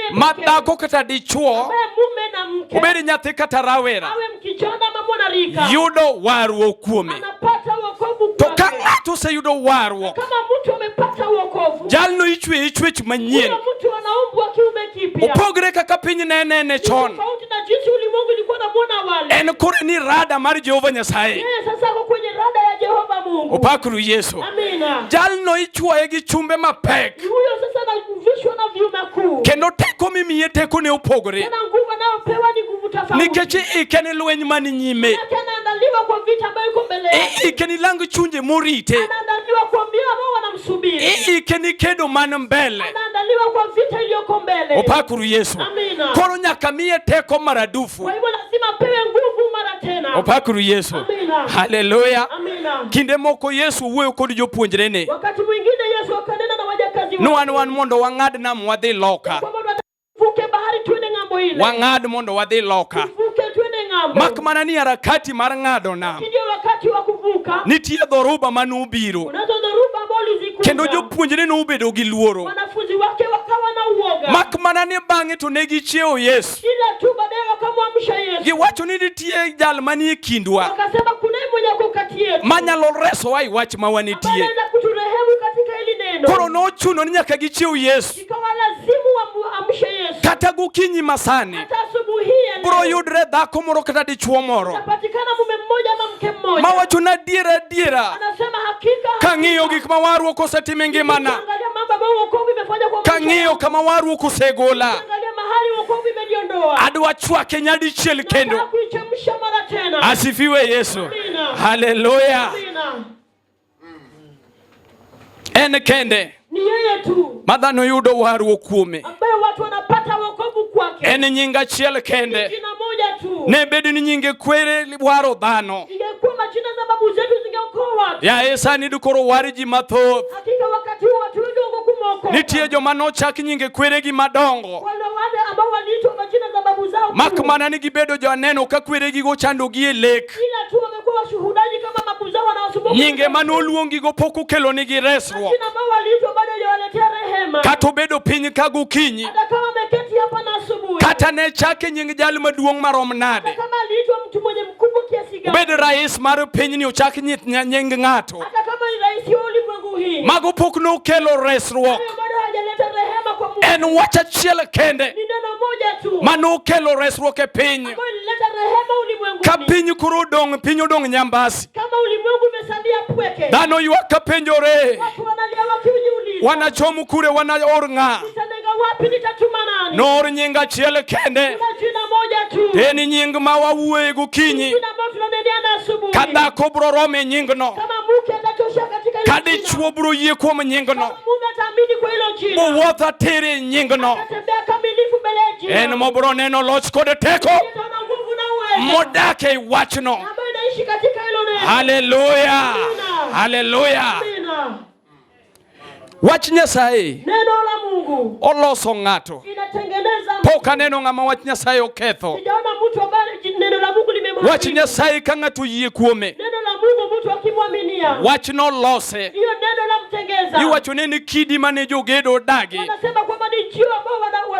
yeye Ma pekee, dhako kata dichuo, ambaye mume na mke, obed nyathi kata rawera, awe mkijana ama mwanarika, yudo warruok kuome. anapata wokovu To ka kwake. ng'ato oseyudo warruok, Kama mtu amepata wokovu, jalno ichweye chwech manyien. huyo mtu anaumbwa kiumbe kipya, Opogre kaka piny ne nene chon. tofauti na jinsi ulimwengu ilikuwa namwona awali. En koro ni rada mar Jehova Nyasaye. Yeye sasa ako kwenye rada ya Jehova Mungu. Opakuru Yesu. Amina. Jalno ichwoye gi chumbe mapek. Huyo sasa anavishwa na vyuma kuu, Kendo teko mimiye teko ne opogore. tena nguvu anayopewa ni nguvu tofauti. Nikech iike ni lweny mani nyime. Manake anaandaliwa kwa vita ambayo iko mbele yake, Iike ni lang chunje morite. anaandaliwa kwa mbio ambao wanamsubiri, Iike ni kedo man mbele. anaandaliwa kwa vita iliyoko mbele. Opakuru Yesu. Amina. Koro nyaka miye teko maradufu. Kwa hivyo lazima apewe nguvu mara tena. Opakuru Yesu. Amina. Haleluya. Amina. Kinde moko Yesu wuoyo kod jopuonjrene. Wakati mwingine Yesu akanena na wajakazi Ni wake wan wan mondo wang'ad nam wadhi loka. kwamba tuvuke bahari twende ng'ambo ile, Wang'ad mondo wadhi loka. tuvuke twende ng'ambo. Mak mana ni harakati mar ng'ado nam. Ndio wakati wa kuvuka, Nitie dhoruba manobiro. kunazo dhoruba ambao lizikuja, Kendo jopuonjre nobedo gi luoro. wanafunzi wake wakawa na uoga, Mak mana ni bang'e to ne gichiewo Yesu. ila tu baadaye wakamwamsha Yesu, Giwacho ni nitie jal manie kindwa wakasema kunaye mwenye ako kati yetu manyalo resowa e wach ma ambaye wanitie. anaweza kuturehemu katika hili neno. Koro nochuno ni nyaka gichiew Yesu. Ikawa lazimu waamshe Yesu. Kata gokinyi masani Hata asubuhi hii ya biro leo yudre dhako moro kata dichuo moro itapatikana mume mmoja ama mke mmoja mawacho na adiera adiera anasema hakika, kang'iyo gik ma warruok osetimo e ngimana angalia mambo ambayo wokovu imefanya kwa maisha kang'iyo yangu. kama warruok osegola Angalia mahali wokovu imeniondoa. adwa chwake nyadichiel Nataka kendo kuichemsha mara tena. asifiwe Yesu Amina. haleluya Amina. en kende Ni yeye tu ma dhano yudo warruok kuome ambaye watu wanapata wokovu kwake. en nying achiel kende Jina moja tu. ne bed ni nyinge kwere waro dhano Ingekuwa majina za babu zetu zingeokoa watu. yaye sani dikoro war ji mathoth Hakika wakati huo watu wengi wangekumwokoa. nitie joma nochak nyinge kweregi madongo Wale wale ambao waliitwa majina za babu zao mak kuu. mana ni gibedo joneno ka kweregigo chandogi e lek Ila tu wamekuwa washuhudaji kama babu zao wanawasumbua. nyinge manoluongigo pok okelonigi resruok Majina ambao waliitwa bado hajawaletea rehema. kata obedo piny ka gokinyi Hata kama ameketi hapa na asubuhi. kata ne chake nying jal maduong' marom nade Hata kama aliitwa mtu mwenye mkubwa kiasi gani. obed rais mar pinyni ochak nying ng'ato Hata kama ni rais wa ulimwengu hii. mago pok nokelo resruok Hayo bado hajaleta rehema kwa Mungu. en wach achiel kende Ni neno moja tu manokelo resruok e piny ambayo ilileta rehema ka ulimwenguni. piny koro odong' piny odong' nyambasi Kama ulimwengu umesalia pweke, dhano ywak ka penjore watu wanalia wakijiuliza, wanachom kure wanaor ng'a nitalenga wapi? Nitatuma nani? noor nying achiel kende Kuna jina moja tu, en nying ma wawuoye gokinyi jina ambalo tunanenea na asubuhi. ka dhako bro romo e nyingno Kama mke atatosha katika ka hilo jina, dichuo bro yie kuom nyingno kama mume ataamini kwa hilo jina, mowuoth atir e nyingno atatembea kamilifu mbele ya jina, en mobro neno loch kod teko ataona nguvu na uwezo modak ei wachno ambayo inaishi katika hilo neno. haleluya haleluya Amina. wach nyasaye Neno la Mungu oloso ng'ato inatengeneza mtu. pok aneno ng'ama wach nyasaye oketho Sijaona mtu ambaye neno la Mungu limemharibu. wach nyasaye ka ng'ato oyie kuome Neno la Mungu mtu akimwaminia, wachno lose hiyo neno la mtengeza. iwacho ne ni kidi mane jogedo odagi Wanasema kwamba ni jiwe ambao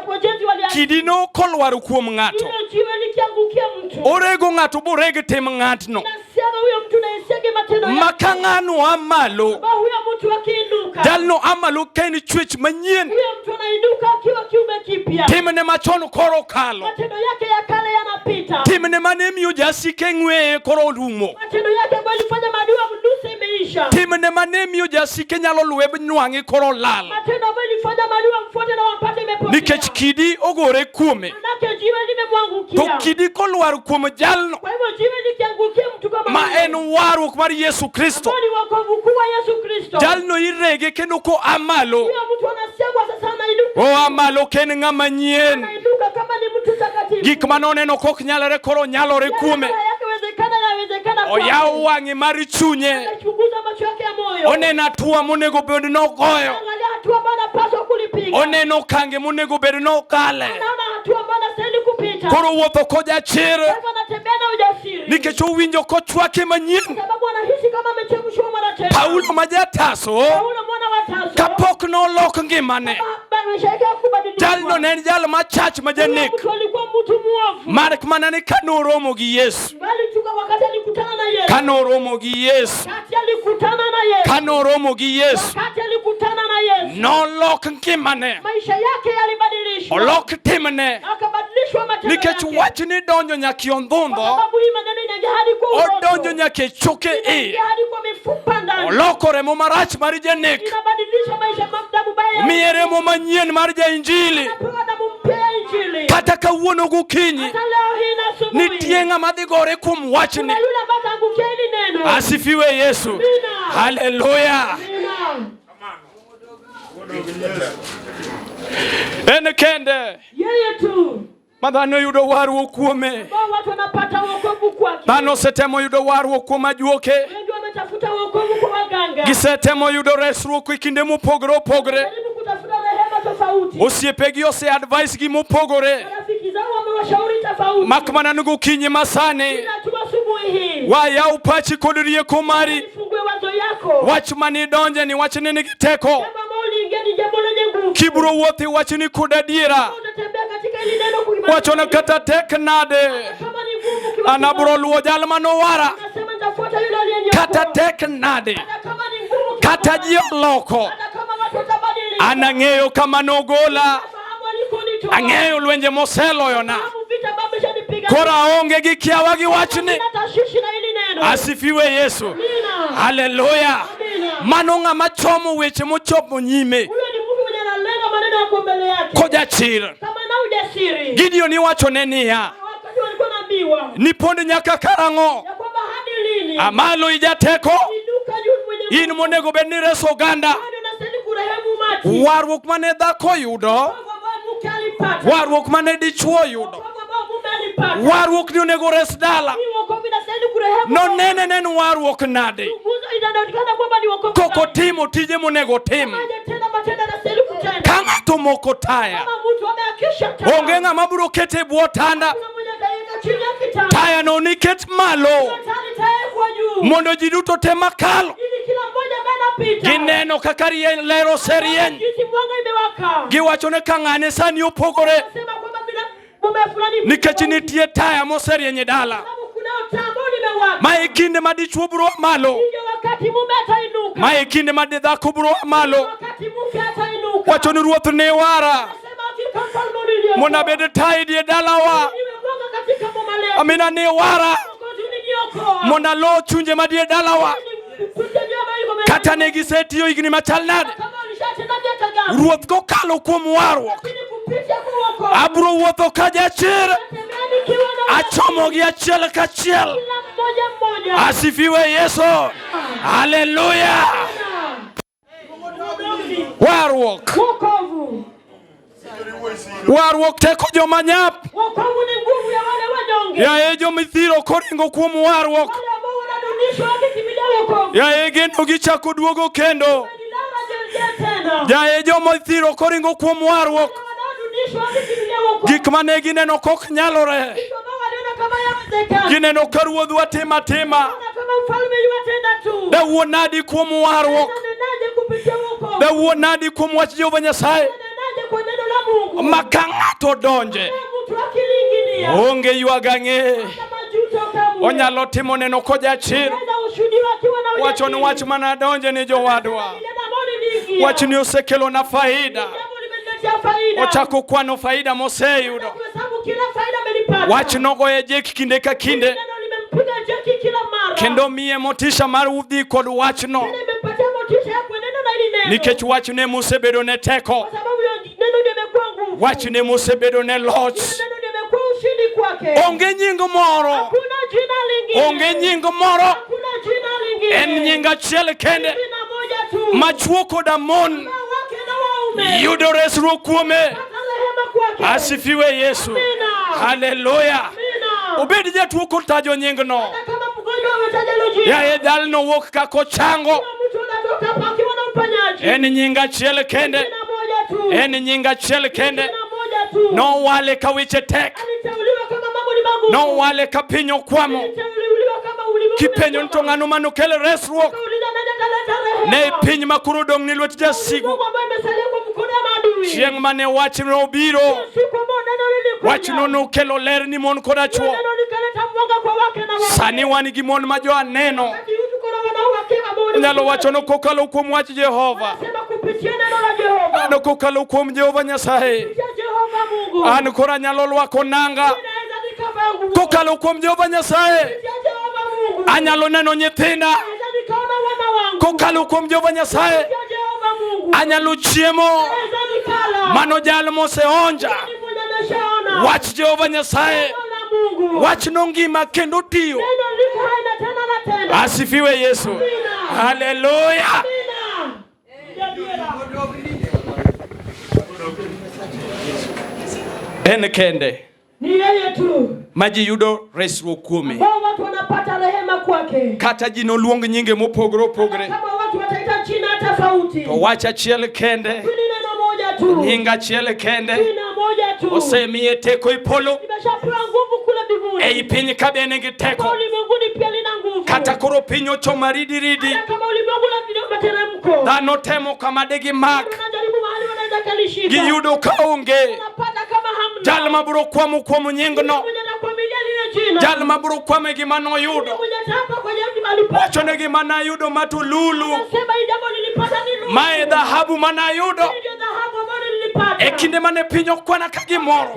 wajenzi walianza. kidino kolwar kuom ng'ato Hilo jiwe likiangukia mtu, orego ng'ato boreg tim ng'atno nasiaga huyo mtu na isiage matendo ma yake. ka ng'ano a malo Ambao huyo mtu akiinuka, jalno a malo ka en chwech manyien huyo mtu anainuka akiwa kiume kipya. timne machon koro okalo Matendo yake ya kale yanapita, timne mane miyo jasike ng'weye koro orumo matendo yake ambayo ilifanya maadui wamduse imeisha, timne mane miyo jasike nyalo luwe nwang'e koro lal matendo ambayo ilifanya maadui wamfuate na wampate imepotea. nikech kidi ogore kuome Manake jiwe to limemwangukia. kidi kolwar kuom jalno Kwa hivyo jiwe likiangukia mtu kama ma huyo, en warruok mar Yesu Kristo ambao ni wokovu kuu wa Yesu Kristo, jalno irege kendo koa malo huyo mtu anasiagwa sasa, anainuka, oa malo ka en ng'ama nyien anainuka kama ni mtu takatifu. gik manoneno kok nyalore koro nyalore kuome Yale yawezekana kwake. oyaw wang'e mar chunye Anachunguza macho yake ya moyo, oneno hatua monego bed nogoyo angalia hatua ambayo anapaswa kulipiga, oneno okange monego bed nokale anaona hatua ambayo anastahili kupita. koro wuotho kojachir Kwa hivyo anatembea na ujasiri, nikech owinjo kochwake manyien sababu anahisi kama amechemshwa mara tena. Paulo ma jataso Paulo mwana wa Tarso, kapok nolok ngimane Maisha yake Jalno hakubadilishwa. ne en jal machach ma Huyo janek. mtu alikuwa mtu mwovu, Mar mana ni kanoromo gi Yesu. bali tu kwa wakati alikutana na Yesu, Kanoromo gi Yesu. wakati alikutana na Yesu, Kanoromo gi Yesu. wakati alikutana na Yesu, Nolok ngimane. maisha yake yalibadilishwa, Olok timne. akabadilishwa matendo Nikech yake. wachni donjo nyaka Kwa ondhundo, sababu hii maneno inaingia hadi kwa odonjo uroto, nyaka e choke iye. inaingia hadi kwa mifupa ndani, Oloko remo marach mar janek. inabadilisha maisha damu baya, Miye remo manyien mar jainjili. anapewa damu mpya ya Injili. Kata kawuono gokinyi, Hata leo hii na asubuhi nitie ng'ama dhi gore kuom wachni. kuna yule ambaye ataangukia hili neno. Asifiwe Yesu. Amina. Haleluya. Amina. En kende Yeye tu ma dhano yudo warruok kuome. ambao watu wanapata wokovu kwake. Dhano osetemo yudo warruok kuom ajuoke. Wengi wametafuta wokovu kwa waganga, Gisetemo yudo resruok e kinde mopogore opogore. jaribu kutafuta rehema tofauti. Osiepegi ose advice gi mopogore. Marafiki zao wamewashauri tofauti. Mak mana ni gokinyi masani. Ila tu asubuhi hii Wayaw pachi kod rieko mari. ifungue wazo yako. Wach manidonje ni wach ni nigi teko. Jambo ambalo uliingia ni jambo lenye nguvu. Kibiro wuotho e wachni kod adiera. Utatembea katika hili neno kuimani. Wachona kata tek nade. Kama ni ngumu kiwango. An abiro luwo jal manowara. Nasema nitafuata yule aliyeniokoa. Kata tek nade. Hata kama ni ngumu Kata kiwango. ji oloko. Hata kama watu watabadilika. An ang'eyo kama nogola. Fahamu alikonitoa. Ang'eyo lwenje moseloyona. Fahamu vita ambavyo ameshanipiga. Koro aonge gi kiawa gi wachni. Sina tashwishi na hili neno. Asifiwe Yesu. Amina. Haleluya. Amina. Mano ng'ama chomo weche mochopo nyime Huyo ni mtu mwenye analenga maneno yako mbele yake. kojachir. Kama na ujasiri. Gideon iwachone niya, Wakati walikuwa naambiwa ni pond nyaka karang'o? ya kwamba hadi lini Amalo ijateko, inuka juu mwenye in monego bed ni reso oganda. bado unastahili kurehemu umati. Warruok mane dhako yudo, Wokovu ambao mke alipata. warruok mane dichuo yudo, Wokovu ambao mume alipata. warruok ni onego res dala. Hii wokovu inastahili kurehemu. Nonene ne en warruok nade? Nguzo inaonekana kwamba ni wokovu. Kok otimo tije monego otim. Hajatenda matendo anastahili kutenda. Ka ng'ato omoko taya, Kama mtu ameakisha taa. onge ng'ama biro kete e bwo tanda. Kuna mmoja ataiweka chini ya kitanda. Taya no niket malo Taa litawekwa juu. mondo ji duto te makalo Ili kila mmoja ambaye anapita. gineno kaka rieny ler oserieny. Jinsi mwanga imewaka. Giwacho ni ka ng'ane sani opogore Nasema kwamba bila mume fulani nikech nitie taya moserieny e dala. sababu kunao taa ambayo limewaka. Ma e kinde ma dichuo biro a malo, Ndio wakati mume atainuka. ma e kinde ma dhako biro a malo. Wakati mke atainuka. Wacho ni ruoth ne wara Nasema hakika mfalme uliniokoa. mondo abed taya e dier dalawa. Niwe mwanga katika boma letu. Amina ne wara Mwokozi uliniokoa. mondo alo chunje madier dalawa. Nikuja nyama iko mbele. Kata ne gisetiyo higni machal nade, Kama ulishatenda miaka gapi? ruoth kokalo kuom warruok Lakini kupitia kuokoa. abiro wuotho ka jachir Natembea nikiwa na achomogi achiel kachiel. kila mmoja mmoja. Asifiwe Yesu, haleluya. Warruok, Wokovu. warruok teko joma nyap, Wokovu ni nguvu ya wale wanyonge. yaye jomithiro koringo kuom warruok, Wale ambao wanadunishwa wakikimbilia wokovu. yaye geno gichako duogo kendo, Wanaendelea wanarejea tena. yaye jomithiro koringo kuom warruok, Wanaodunishwa wakikimbilia wokovu. gik mane gineno kok nyalore, Vitu ambao waliona kama yawezekana. gineno ka ruodhwa timo atima, Wanaona kama mfalme yuwatenda tu. dawuo nadi kuom warruok, Ananenaje kupitia wokovu? dawuo nadi kuom wach Jehova Nyasaye, Ananenaje kwa neno la Mungu? ma ka ng'ato donje Mtu akiliingilia onge ywago ang'e, hana majuto kamwe. onyalo timo neno kojachir. Anaweza ushuhudiwa akiwa na Wacho ni ujasiri. wach mana donje ni jowadwa, Ile neno ambalo liliingia. wach ni osekelona faida, Jambo limeniletea faida. ochako kwano faida moseyudo. Kuhesabu kila faida amelipata. Wach nogoye jek kinde ka kinde Neno limempiga jeki kila mara. kendo miye motisha mar dhi kod wachno, Tena imempatia motisha ya kuenenda na hili neno. nikech wachne mosebedo ne teko, Kwa sababu hiyo neno ndio imekuwa nguvu. wachne mosebedo ne loch. Hilo neno ndio imekuwa ushindi kwake. Onge nying moro, Hakuna jina lingine. onge nying moro, Hakuna jina lingine. en nying achiel kende Jina moja tu. ma chwo koda mon Wake na waume. yudo resruok kuome. Pata rehema kwake. Asifiwe Yesu, Amina. haleluya. Amina. Obed jatuo kotajo nyingno, Hata kama mgonjwa ametaja hilo jina. yaye jalno wuok kakochango. Kila mtu anatoka hapa akiwa na uponyaji. En nying achiel kende, Jina moja tu. en nying achiel kende. Jina moja tu. Nowale ka weche tek, Aliteuliwa kama mambo ni magumu. nowale ka piny okwamo. Aliteuliwa kama ulimwengu. Kipenjo ni to ng'ano manokel resruok Kauliza nani ataleta rehema. ne piny ma koro odong' ni lwet jasigu. Mungu ambaye imesalia kwa mkono ya maadui. Asubuhi. Chieng' mane wachno obiro, Siku ambayo neno lilikuja. wachno nokelo ler ni mon koda chwo. Neno likaleta mwanga kwa wake na waume. Sani wan gi mon ma joaneno. Wakati huu tuko na wanawake ambao ni Nyalo wacho no kokalo kuom wach Jehova. Wanasema kupitia neno la Jehova. Ano kokalo kuom Jehova Nyasaye. Kupitia Jehova Mungu. An koro anyalo lwako nanga. Ninaweza nikavaa nguo. Kokalo kuom Jehova Nyasaye. Kupitia Jehova Mungu. Anyalo neno nyithinda. Naweza nikaona wana wangu. Kokalo kuom Jehova Nyasaye. Kupitia Jehova Mungu. Anyalo chiemo. Naweza nikala. Mano jal moseonja. Ni mwenye ameshaona. Wach Jehova Nyasaye. Neno la Mungu. Wachno ngima kendo tiyo. Neno liko hai na tena na tena. Asifiwe Yesu. Amina. Haleluya. Amina. Jadiera. En kende Ni yeye tu ma ji yudo resruok kuome. ambao watu wanapata rehema kwake. Kata ji noluong nyinge mopogore opogore. Kama watu wataita jina tofauti, To wach achiel kende, lakini neno moja tu, nying achiel kende jina moja tu osemiye teko e polo, nimeshapewa nguvu kule mbinguni, ei piny ka be nigi kwa teko. ulimwenguni pia lina nguvu. Kata koro piny ochomo ridiridi, Hata kama ulimwengu una materemko, dhano temo kama digimak, wanajaribu mahali wanaweza kalishika, giyudo kaonge wanapata kama hamna. jal mabiro kwamo kuom nyingno, Mwenye anakuamilia lile jina, jal mabiro kwamo e gima noyudo. mwenye atapa kwenye mji alipata, Wachone gima nayudo matululu, anasema hii jambo nilipata ni lulu, mae dhahabu manayudo Hii ndio dhahabu ambayo nilipata. e kinde mane piny okwana ka gimoro.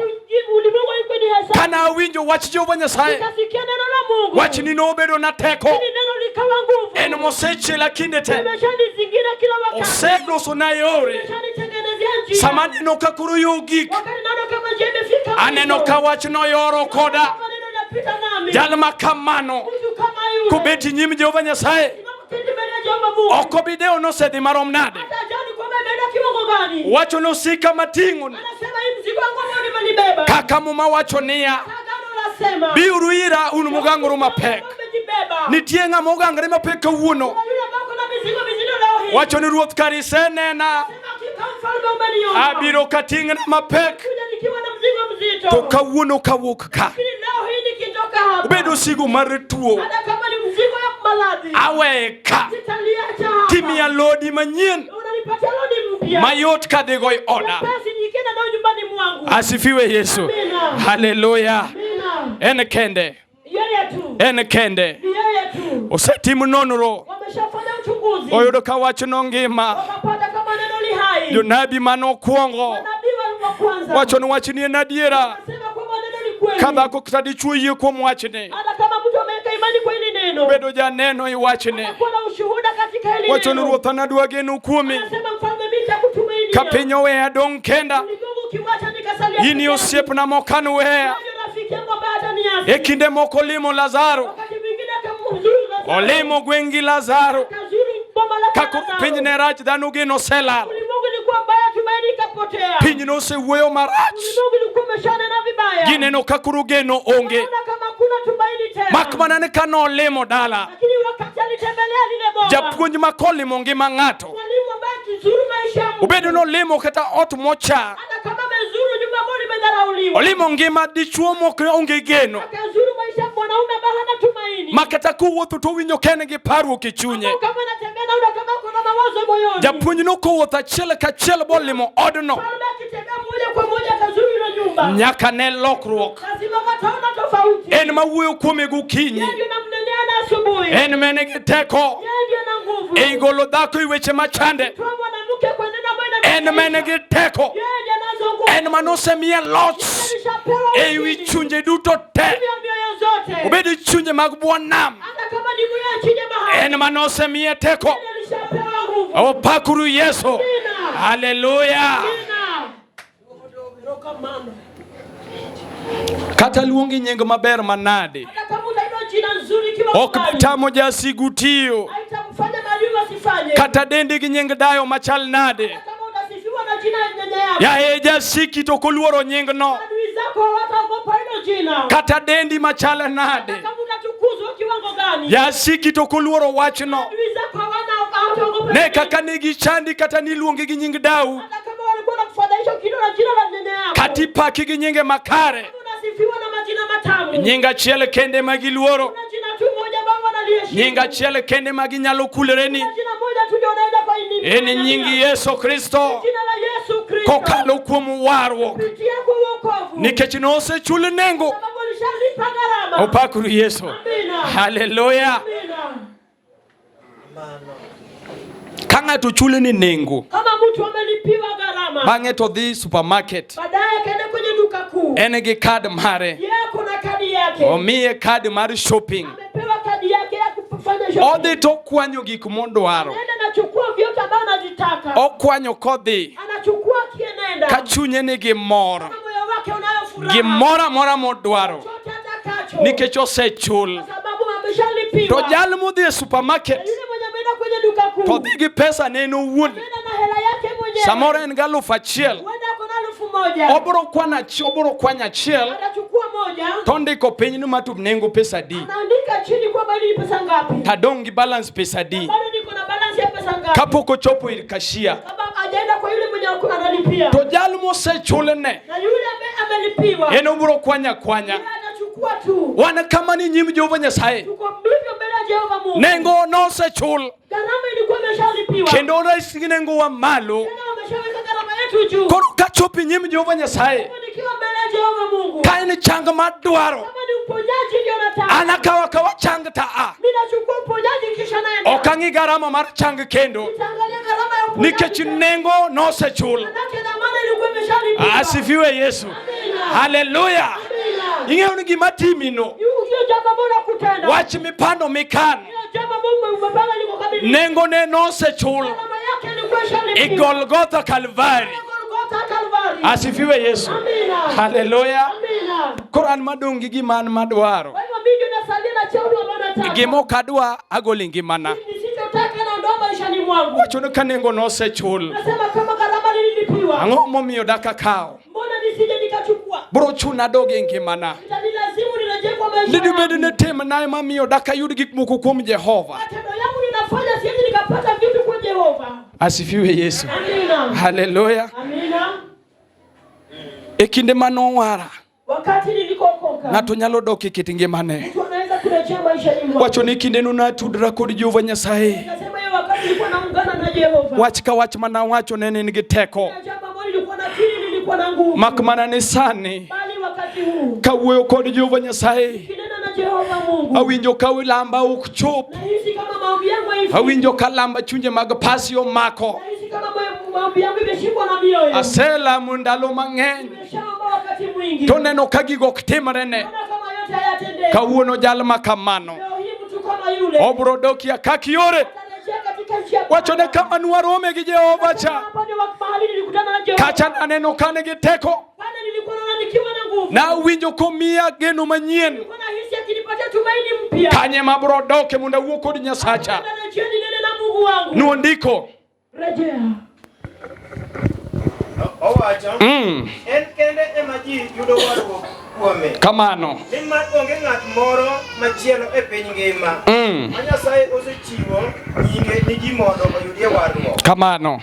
Ulimwengu haikuwa ni hesabu. Kana awinjo wach Jehova Nyasaye, Nikasikia neno la Mungu. wachni nobedo na teko, Hili neno likawa nguvu. en mosechiela kinde te, Imeshanizingira kila wakati. oselosona yore. Imeshanitengenezea njia. Sama aneno ka koro yo ogik, Wakati naona kama njia imefika mwisho. aneno ka wachno yoro koda. Kama neno linapita nami. Jal ma kamano Mtu kama yule. kobet e nyim Jehova Nyasaye, Simama kiti mbele ya Jehova Mungu. ok obi dewo nosedhi marom nade. Hata ajali kwamba imeenda kiwango gani. Wacho nosika mating'oni, Anasema hii mzigo wangu ambao nimelibeba. kaka Muma wacho niya, Agano lasema. biuru ira un muganguru mapek. Umejibeba. Nitie ng'ama ogangre mapek kawuono. Kuna yule ambaye kuna mizigo mizito leo hii. Wacho ni ruoth kar isenena, Sema hakika mfalme umeniona. abiro kating'na mapek. Kuja nikiwa na mzigo mzito. To kawuono kawuok ka, Lakini leo hii nikitoka hapa. obedo osigo mar tuo, Hata kama ni mzigo ya maradhi. aweye ka. Sitaliacha hapa. Timiya lodi manyien Unanipatia lodi mpya. mayot kadhigo e oda. Basi nikienda nayo nyumbani mwangu. Asifiwe Yesu. Amina. Haleluya. Amina. En kende, Yeye tu. en kende. Ni yeye tu. Osetim nonro, Wameshafanya uchunguzi. oyudo ka wachno ngima. Wakapata kama neno li hai. Jonabi manokwongo Manabii wa kwanza. wacho ni wachni en adiera. Wanasema kwamba neno ni kweli. Ka dhako kata dichuo yie kuom wachni, Hata kama mtu ameweka imani kwa hili neno. bedo janeno i wachni. Kuwa na ushuhuda katika hili Wacho ni neno. ruoth an adwa geno kuomi. Anasema mfalme mimi nitakutumainia. Ka piny oweya adong' kenda, Ulimwengu ukiwacha nikasalia in peke yangu. osiepna mokan weya. Wewe ndio rafiki yangu ambaye hataniasi. E kinde moko olimo Lazaro, Wakati mwingine akamzuru Lazaro. olimo gweng' gi Lazaro. Akazuru boma la Ka koro Lazaro. piny ne rach, dhano geno oselal. Ulimwengu ulikuwa mbaya, tumaini ikapotea. Piny nosewuoyo marach. Ulimwengu ulikuwa umeshanena vibaya. Gineno ka koro geno onge. Wanaona kama hakuna tumaini tena. Mak mana ni ka nolimo dala, Lakini wakati alitembelea lile boma. japuonj ma kolimo ngima ng'ato, Mwalimu ambaye akizuru maisha ya mtu. obedo nolimo kata ot mocha, Hata kama amezuru nyumba ambayo limedharauliwa. olimo ngima dichuo mok onge geno, Akazuru maisha ya mwanaume ambaye hana tumaini. ma kata kowuotho to owinjo ka en gi parruok e chunye. Kama anatembea naona kama kuna mawazo moyoni. Japuonj nokowuotho achiel kachiel bolimo odno, Mfalme akitembea moja kwa moja akazuru ile nyumba. nyaka ne lokruok. Lazima wataona tofauti. En mawuoyo kuome gokinyi, Yeye ndiye namnenea na asubuhi. en mene gi teko Yeye ndiye ana nguvu. ei golo dhako e weche machande, Toa mwanamke kwa neno ambayo inamfurahisha. en mene gi teko, Yeye ndiye anazo nguvu. en manosemiye loch Alishapewa ei wi ushindi chunje duto te, juu ya mioyo zote. obed chunje mag bwo nam, Hata kama ni mioyo ya chini ya bahari. en manosemiye teko. Yeye alishapewa nguvu. Opakuru Yesu. Amina. Haleluya. Amina. Erokamano. Kata luongi nying maber manade, Hata kama utaitwa jina nzuri kiwa ok kubali, bi tamo jasigu tiyo, haitamfanya maadui wasifanye. kata dendi gi nying dayo machal nade, Hata kama utasifiwa na jina ya nyanya yako. yaye jasiki to ok oluoro nyingno, Adui zako hawataogopa hilo jina. kata dendi machal nade, Hata kama utatukuzwa kiwango gani. jasiki to ok oluoro wachno. Adui zako hawana hawataogopa. Ne hilo jina. kaka ne gichandi kata niluongi gi nying dau, Hata kama walikuwa wanakufadhaisha ukiitwa na jina la nyanya yako. kata ipaki gi nyinge makare, Kama unasifiwa na majina matamu. nying achiel kende ma giluoro, Kuna jina tu moja ambalo wanaliheshimu. nying achiel kende ma ginyalo kuloreni, Kuna jina moja tu ndio unaweza kwa en nying Yesu Kristo. Jina la Yesu Kristo. Kokalo kuom warruok. Kupitia kwa wokovu. Nikech nosechul nengo. Sababu alishalipa gharama. Opakuru Yesu. Amina. Haleluya. Amina. Ka ng'ato chule ni nengo, Kama mtu amelipiwa gharama, bang'e to dhi supermarket, baadaye akaenda kwenye duka kuu, en gi kad mare, yeye kuna kadi yake, omiye kad mar shopping. Amepewa kadi yake ya kufanya shopping. Odhi to okwanyo gik modwaro. Anaenda anachukua vyote ambavyo anavitaka, Okwanyo kodhi anachukua akienenda, ka chunye nigi mor. Kama moyo wake unayo furaha, Gimoro amora modwaro chochote atakacho, nikech osechul. kwa sababu ameshalipiwa. To jal modhi e supermarket Na yule mwenye ameenda kwenye duka kuu, to dhi gi pesa ne en owuon. Ameenda na hela yake mwenyewe, Samoro en gi 1000. huenda ako na 1000. Obiro kwanyo achiel Atachukua moja, to ndiko piny ni ma to nengo pesa adi. Anaandika chini kwamba hili ni pesa ngapi, Tadong' gi balance pesa adi. bado niko na balance ya pesa ngapi, Kapok ochopo ir kashia. kama hajaenda kwa yule mwenye analipia. To jal mosechulne Na yule ambaye amelipiwa, en obiro kwanya kwanya. yeye atachukua tu. Wan kama ni nyim Jehova Nyasaye. Tuko mbivyo mbele ya Jehova Mungu. Nengo nosechul Gharama ilikuwa imeshalipiwa, kendo ores gi nengo wa malo. tena wameshaweka gharama yetu juu. Koro kachopo e nyim Jehova Nyasaye Nikiwa mbele ya Jehova Mungu, ka en chang madwaro, kama ni uponyaji ndio nataka, an akawo akawa chang ta a. mimi nachukua uponyaji kisha naenda. Ok ang'i garama mar chang kendo Nitaangalia gharama ya uponyaji nikech nengo nosechul. Manake dhamana ilikuwa imeshalipiwa. Asifiwe Yesu. Amina. Haleluya. Amina. Ing'eyo ni gima timino, Hiyo jambo bora kutenda. wach mipando mikan, Hiyo jambo Mungu umepanga liko kamili. nengo ne nosechul Gharama yake ilikuwa e ishalipiwa. Golgotha Kalvari. Golgotha Kalvari. Asifiwe Yesu. Amina. Haleluya. Amina. Koro an madong' gi gima an madwaro. Kwa hivyo mimi ndio nasalia na cheo ambayo nataka. Gima ok adwa agolo e ngimana. Nisichotaka naondoa maishani mwangu. Wacho ni ka nengo nosechul, Nasema kama gharama lililipiwa, ang'o momiyo dak akawo? mbona nisije nikachukua? Biro chuna adog e ngimana. Itanilazimu nirejee kwa maisha Dibed yangu. ni timna ema miyo dak ayud gik moko kuom Jehova. Matendo yangu ninafanya siwezi nikapata vitu kwa Jehova. Asifiwe Yesu. Amina. Haleluya. Amina. E kinde manowara, Wakati nilikokoka, ng'ato nyalo dok e kit ngimane. mtu anaweza kurejea maishani mwake. Wacho ni kindeno natudra kod Jehova Nyasaye. Nasema hiyo wakati nilikuwa naungana na Jehova. Wach ka wach manawacho ne en gi teko. Na jambo ambalo nilikuwa nakiri nilikuwa na nguvu. Mak mana ni sani Bali wakati huu kawuoyo kod Jehova Nyasaye, kinena na Jehova Mungu, awinjo ka lamba ok chop. nahisi kama maombi yangu haifiki. Awinjo ka lamba chunje mag pasi omako. Nahisi kama maombi yangu imeshikwa na mioyo. Aselamo ndalo mang'eny Nimeshaomba wakati mwingi. to neno ka gigo ok timrene. Naona kama yote hayatendeki. Kawuono jal ma kamano Leo hii mtu kama yule obro dokia kaka yore. atarejea katika njia Wacho ne pana. kama nwarome gi Jehova cha. Hapa ndio mahali nilikutana na Jehova. Kacha naneno kane gi teko. Pale nilikuwa naona nikiwa na nguvu. Nawinjo komiya geno manyien. Nilikuwa nahisi akinipatia tumaini mpya. Kanye mabro doke mondo awuo kod Nyasacha. Narejea ninene na Mungu wangu. Nondiko. Rejea. Owacho, en kende ema ji yudo warruok kuome. Kamano. Nimar onge ng'at moro machielo e piny ngima ma Nyasaye osechiwo nyinge ni ji mondo oyudie warruok. Kamano.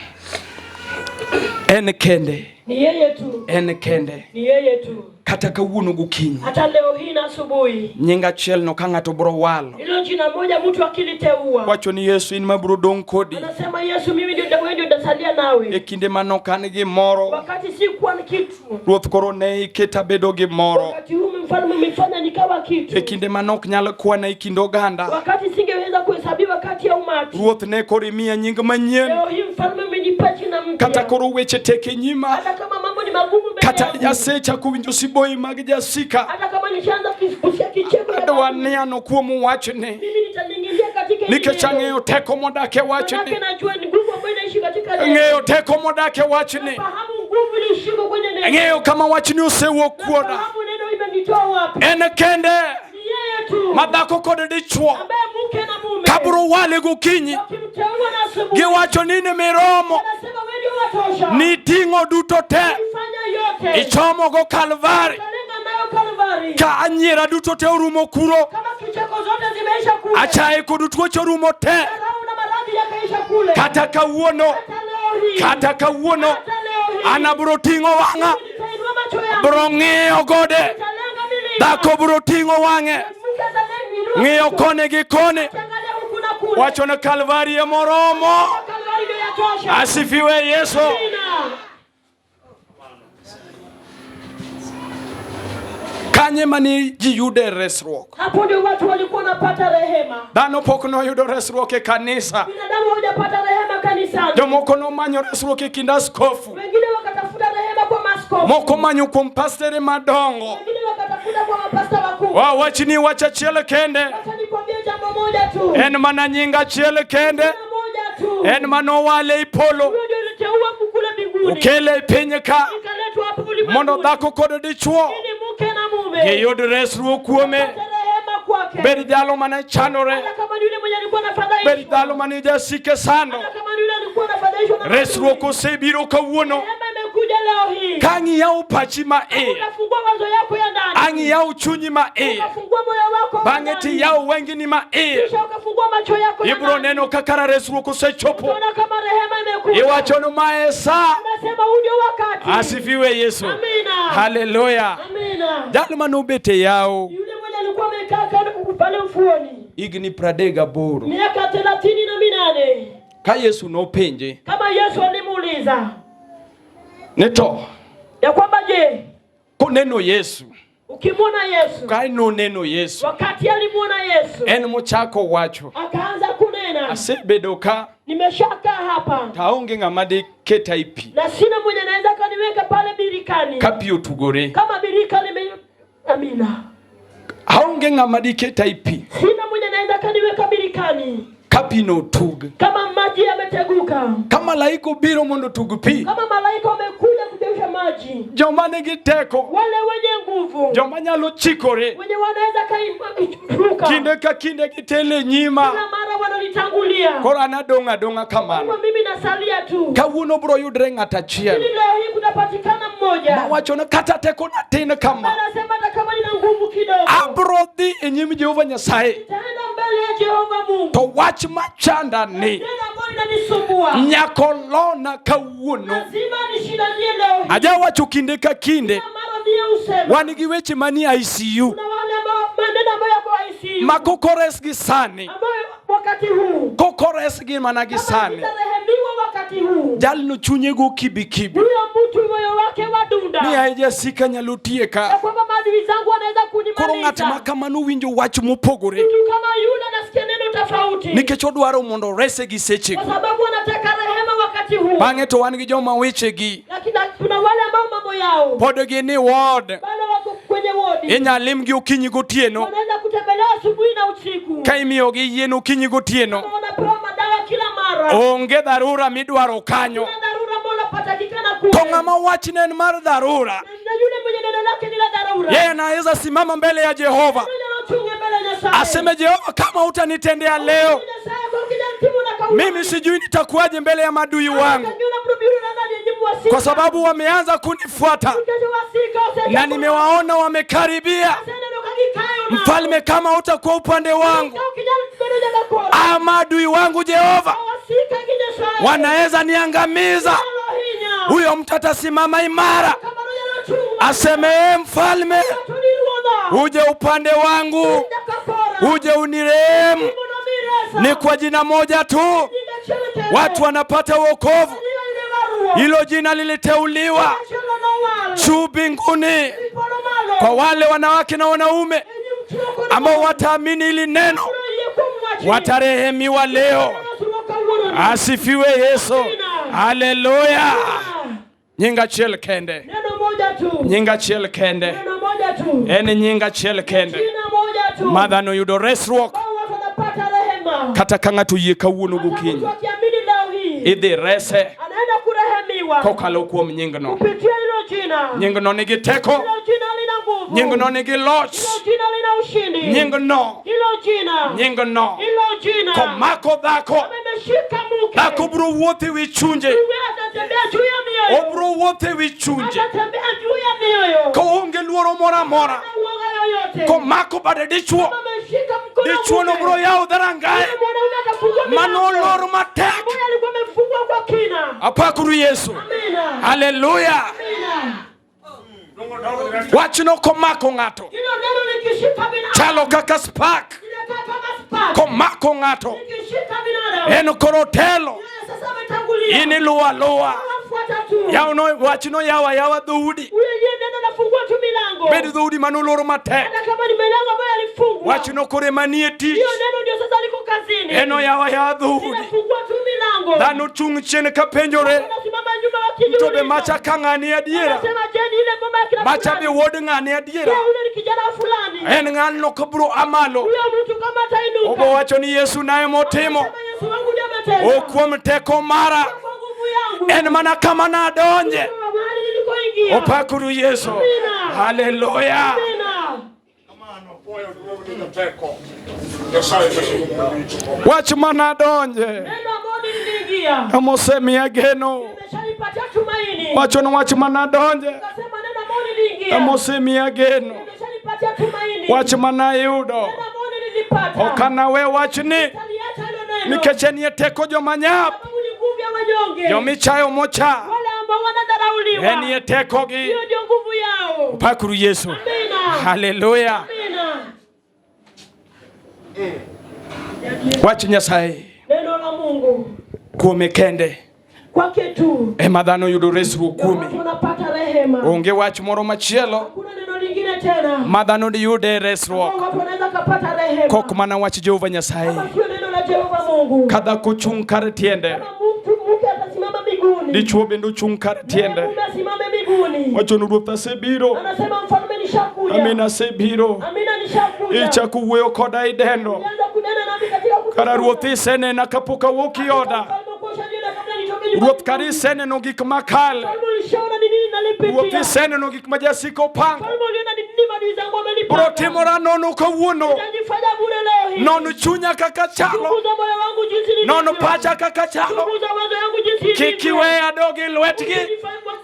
En kende. Ni yeye tu. En kende. Ni yeye tu. Kata kawuono gokinyi. Hata leo hii na asubuhi. Nying achiel no ka ng'ato bro walo. Hilo jina moja mtu akiliteua. Wacho ni Yesu in mabro dong' kodi. Anasema Yesu mimi ndio wewe ndio nitasalia nawe. E kinde manok an gi moro. Wakati sikuwa ni kitu. Ruoth koro ne iketa bedo gi moro. Wakati huu mfalme umefanya nikawa E kitu. kinde manok nyal kwana e kind oganda. Wakati singeweza kuhesabiwa kati ya umati. Ruoth ne koro imiya nying manyien. Leo hii mfalme umenipa jina mpya. Kata koro weche tek e nyima. Hata kama mambo ni magumu mbele Kata yangu. asechako winjo siboi mag jasika. Hata kama nishaanza kusikia kicheko ya Adwa watu, niano kuom wachni. mimi nitaningilia katika hili Nikech neno. ang'eyo teko modak e Manake wachni. najua ni nguvu ambayo inaishi katika neno. Ang'eyo teko modak e wachni. Fahamu nguvu iliyoshuka kwenye neno. Ang'eyo kama wachni osewuok kuona. Fahamu neno imenitoa wapi. En kende Ni yeye tu ma dhako kod dichuo ambaye mke na mume kabro wale gokinyi wakimteua na asubuhi giwacho ni ni miromo anasema wewe ndio watosha. niting'o duto te Fanya yote. ichomogo Kalvari Kalenga nayo Kalvari. ka anyiera duto te orumo kuro Kama kicheko zote zimeisha kule. achaye kod tuoche orumo te Dharau na maradhi yakaisha kule. kata kawuono Hata leo hii. kata kawuono Hata leo hii. an abro ting'o wang'a Nitainua macho yangu. bro ng'iyo gode Nitalenga milima. dhako bro ting'o wang'e Mke atalenga ng'iyo macho. koni gi koni Angalia huku na kule. wacho ni Kalvari emoromo Kalvari ndio yatosha. asifiwe Yesu. Amina. Kanye mane ji yude resruok. Hapo ndio watu walikuwa wanapata rehema. Dhano pok noyudo resruok e kanisa. Binadamu hawajapata rehema kanisani. Jomoko nomanyo resruok e kind askofu. Wengine wakatafuta rehema kwa maaskofu. Moko manyo kuom pastere madongo. Wengine wakatafuta kwa mapasta wakuu. Wawachni wach achiel kende. Acha nikwambie jambo moja tu. En mana nying achiel kende. Jina moja tu. En manowale e polo. Huyo ndio iliteua kule mbinguni. Okele e piny ka. Ikaletwa hapo ulimwenguni. Mondo dhako kod dichuo Ili mke na mume. giyud resruok kuome. Wapate rehema kwake. Bed jalo mane chandore. Hata kama ni yule mwenye alikuwa anafadhaishwa. Bed dhalo mane jasike sando. Hata kama ni yule alikuwa anafadhaishwa na Resruok osebiro kawuono. Rehema imekuja leo hii. Kang'iyawo pachi ma iye. Unafungua wazo yako ya ndani. Ang'iyawo chunyi ma iye. Ukafungua moyo wako wa Bang'e ndani. tiyawo wengeni ma iye. Kisha ukafungua macho yako ya Ibiro ndani. neno kaka resruok osechopo. Utaona kama rehema imekuja. Iwacho ni mae sa. Unasema huu ndio wakati. Asifiwe Yesu. Amina. Haleluya. Amina. Jal manobet e yawo Yule mwenye alikuwa amekaa kando pale ufuoni higni 38 miaka 38, ka Yesu nopenje kama Yesu alimuuliza ni to ya kwamba je, koneno Yesu ukimwona Yesu? ka noneno Yesu Wakati alimwona Yesu en mochako wacho akaanza kunena, asebedo ka nimeshakaa hapa to aonge ng'ama diketa e pi na sina mwenye anaweza kaniweka pale birikani ka pi otugore kama birika lime amina, aonge ng'ama diketa e pi sina mwenye anaweza kaniweka birikani ka pi notug kama maji yameteguka, ka malaika obiro mondo otug pi kama malaika wamekuja kujeusha maji, joma nigi teko wale wenye nguvu joma nyalo chikore wenye wanaweza kairuka kinde ka kinde gitelo e nyima kila mara wanalitangulia. koro an adong' adong'a kamano Kwa mimi nasalia tu, kawuono biro yudre ng'at achiel ili leo hii kunapatikana mmoja mawacho ni kata tekona tin kama anasema hata kama nina nguvu kidogo, abro dhi e nyim Jehova Nyasaye nitaenda mbele ya Jehova Mungu. to wach machanda ni Neno ambalo linanisumbua nyaka olona kawuono lazima nishindanie leo hii. ajawacho kinde ka kinde Kila mara ndiye usema wan gi weche manie ICU kuna wale ambao maneno ambayo yako ICU ma kokoresgi sani ambayo wakati huu kokoresgi mana gi kama sani zitarehemiwa wakati huu, jalno chunye go kibikibi huyo mtu moyo wake wadunda ni ai jasika nyalo ya tieka kwamba maadui zangu wanaweza koro ng'at ma kunimaliza. kamano winjo wach mopogore Mtu kama yule anasikia neno tofauti, nikech odwaro mondo orese gi sechego kwa sababu anataka rehema wakati huu. bang'e to wan gi joma wechegi Lakini kuna wale ambao mambo yao pod gin e ward bado wako kwenye wodi, inyal limgi okinyi gotieno wanaweza kutembelea asubuhi na usiku, ka imiyogi yien okinyi gotieno Kama wanapewa madawa kila mara. onge dharura midwaro kanyo Kuna dharura ambayo unapatikana kule, to ng'ama wachne en mar dharura na yule mwenye neno lake ni la dharura, yeye anaweza simama mbele ya Jehova Yule anachunga mbele ya Nyasaye. aseme Jehova kama hutanitendea leo Nyasaye kwa kijana mtimu na kauli. mimi sijui nitakuwaje mbele ya madui wangu kwa sababu wameanza kunifuata na nimewaona wamekaribia mfalme kama hutakuwa upande wangu ama adui wangu Jehova wanaweza niangamiza huyo mtu atasimama imara aseme "Ee mfalme uje upande wangu uje unirehemu ni kwa jina moja tu watu wanapata wokovu hilo jina liliteuliwa juu mbinguni kwa wale wanawake na wanaume ambao wataamini hili neno watarehemiwa leo asifiwe Yesu haleluya nying achiel kende Neno moja tu. nying achiel kende Neno moja tu. en nying achiel kende Jina moja tu. ma dhano yudo resruok Ambao watu wanapata rehema. kata ka ng'ato oyie kawuono Hata mtu gokinyi akiamini leo hii idhi rese anaenda kurehemiwa kokalo kuom nyingno kupitia hilo jina. nyingno nigi teko Hilo jina lina nguvu. nyingno nigi loch Hilo jina lina ushindi. nyingno Hilo jina. nyingno Hilo jina. komako dhako Kama imeshika mke. dhako biro wuotho e wi chunje Wewe atatembea juu ya mioyo. obiro wuotho e wi chunje Atatembea juu ya mioyo. koonge luoro moro amora Hana uoga yoyote. komako bade dichuo Kama ameshika mkono dichuo mume. nobiro yawo dharangaye Yule mwanaume atafungua milango. manolor matek Ambaye alikuwa amefungwa kwa kina. apakuru Yesu Amina. haleluya Amina. wachno komako ng'ato Hilo neno likishika binadamu. chalo kaka spark Linakaa kama spark. komako ng'ato Likishika binadamu. en koro telo Yeye sasa ametangulia. in iluwo aluwa Anafuata tu. yawno wachno yawo ayawa dhoudi Huyo yeye neno anafungua tu milango. Obed dhoudi manolor matek. Hata kama ni milango ambayo yalifungwa. Wachno koro ema nie tich. Hiyo neno ndio sasa liko kazini. En oyawo ayawa dhoudi. Linafungua tu milango. Dhano chung' chien ka penjore. Wanasimama nyuma To be wakijiuliza. macha ka ng'ani adiera. Wanasema je, ni ile ngoma ya kina Macha be fulani? wuod ng'ani adiera. Je, yule ni kijana wa fulani? En ng'ano kobro amalo. Huyo mtu kama atainuka. Obo wacho ni Yesu naye motimo. Anasema Yesu wangu ndiye ametenda. Ok kuom teko mara. Kwa nguvu yangu. En mana kama nadonje. Kwa mahali nilikoingia. Opakuru Yesu. Amina. Haleluya. Amina. Wach manadonje. Neno ambalo niliingia. Emosemiya geno. Nimeshanipatia tumaini. Wacho ni wach manadonje. Nikasema neno ambalo niliingia. Emosemiya geno. Nimeshanipatia tumaini. Wach manayudo. Neno ambalo nilipata. Ok anawe wachni. Nitaliacha hilo neno. Nikech enie teko joma nyap. Sababu ni nguvu ya wanyonge. Jomichayo mocha. Wale ambao wanadharauliwa. Enie tekogi. Hiyo ndio nguvu yao. Pakuru Yesu. Amina. Haleluya. Amina. Wach Nyasaye Neno la Mungu kuome kende kwake tu ema dhano yudo resruok ndio watu kuome. wanapata rehema. Onge wach moro machielo Hakuna neno lingine tena ma dhano diyude resruok ambao watu wanaweza kupata rehema kok mana wach Jehova Nyasaye. kama sio neno la Jehova Mungu. Ka dhako chung' kar tiende, Kama mtu mke atasimama miguuni, dichuo bende ochung' kar tiende. mume asimame miguuni, Wacho ni ruoth asebiro, anasema mfalme, nishakuja. amina asebiro. Amina, nishakuja. Ichako wuoyo koda idendo. Ulianza kunena nami katika kutukuka. Kara ruoth isenena kapok awuok i oda. Mfalme, kwa ushaniona kabla nitoke nyumbani. Ruoth kara iseneno gik makale. Mfalme, ulishaona ni nini Ruoth nalipitia. iseneno gik ma jasika opango. Mfalme, uliona ni nini maadui zangu Bro wamenipanga. timora nono kawuono. Utanifanya bure leo hii. Nono chunya kaka chalo. Chunguza moyo wangu jinsi nilivyo. Nono pacha kaka chalo. Chunguza wazo yangu jinsi Kik ilivyo. iweya adog e lwetgi.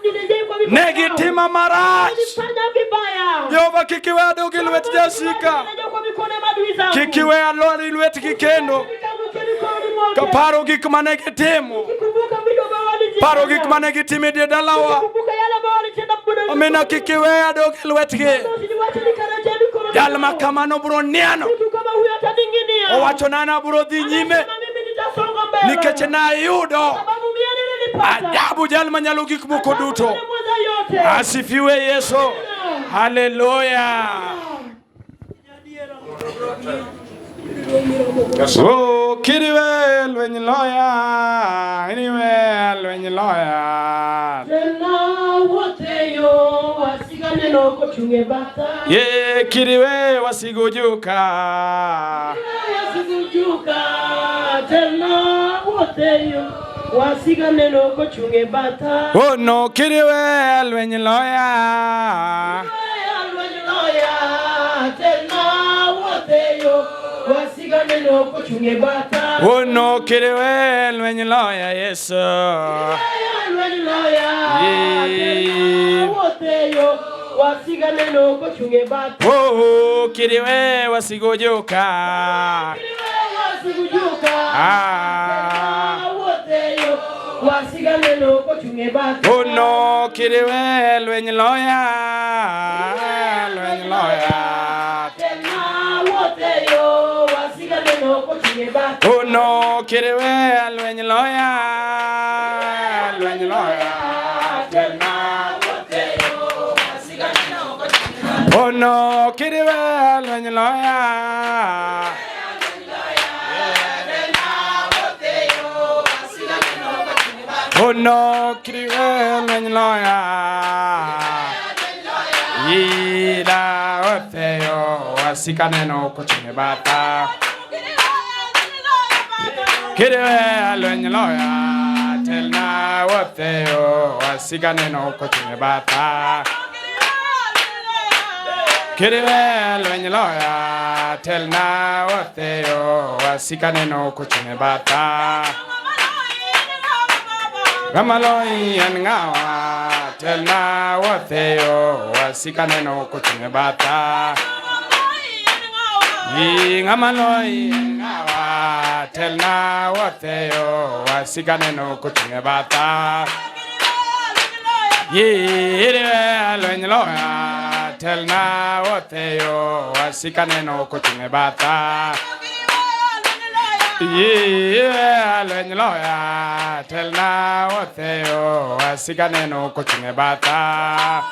Nirejee kwa mikono Ne yao. gitima marach. Nilifanya vibaya. Jehova kik iweya adog e lwet jasika. Nirejee kwa mikono ya maadui zangu. Kik iweya alwar e lwetgi kendo. Nikaanguke mikononi mwake. Kaparo gik mane gitimo. Nikikumbuka vitu ambavyo walitenda. Paro gik mane gitimo e dier dalawa. Nikikumbuka yale ambayo walitenda mbele. Omina kik iweya adog e lwetgi. Usiniwache nikarejee mikononi Jal ma mwao. kamano biro niano. Mtu kama huyo ataning'inia. Owacho ni an abiro dhi nyime Anasema mimi nitasonga mbele. nikech nayudo Sababu mimi nilipata. ajabu jal manyalo gik moko Ajabu duto. yule mweza yote. Asifiwe Yesu. Haleluya. Oh, kiriwe lweny loya, iriwe lweny loya. Tena wote yo wasigane nokochunge bata. Ye kiriwe wasigojuka. Wasikujuka tena wote yo wasigane nokochunge bata. Oh no, kiriwe lweny loya. Lweny loya tena wote yo wasigane nokochunge bata. Oh no, kiriwe lweny loya Yesu. Lweny loya tena wote yo wasigane nokochunge bata. Oh, kiriwe wasigojuka. Wasikujuka Ah. tena wote yo wasigane nokochunge bata. Oh no, kiriwe lweny loya, lweny loya. Tena wote yo wasigane nokochunge bata. Oh no, kiriwe lweny loya, lweny loya. Tena wote yo wasigane nokochunge bata. Oh no, kiriwe lweny loya. Oh no, kiriwe lweny loya. Ila otheyo wasikane nokochunge batha. Kiriwe lweny loya, telna otheyo wasikane nokochunge batha. Kiriwe lweny loya, telna otheyo wasikane nokochunge batha. Ramaloi en ng'awa, telna watheyo wasikane nokochunge batha. Ng'amaloi en ng'awa, telna watheyo wasikane nokochunge batha. Iriwe lweny loya, telna watheyo wasikane nokochunge batha. Iriwe lweny loya, telna watheyo wasikane nokochunge batha.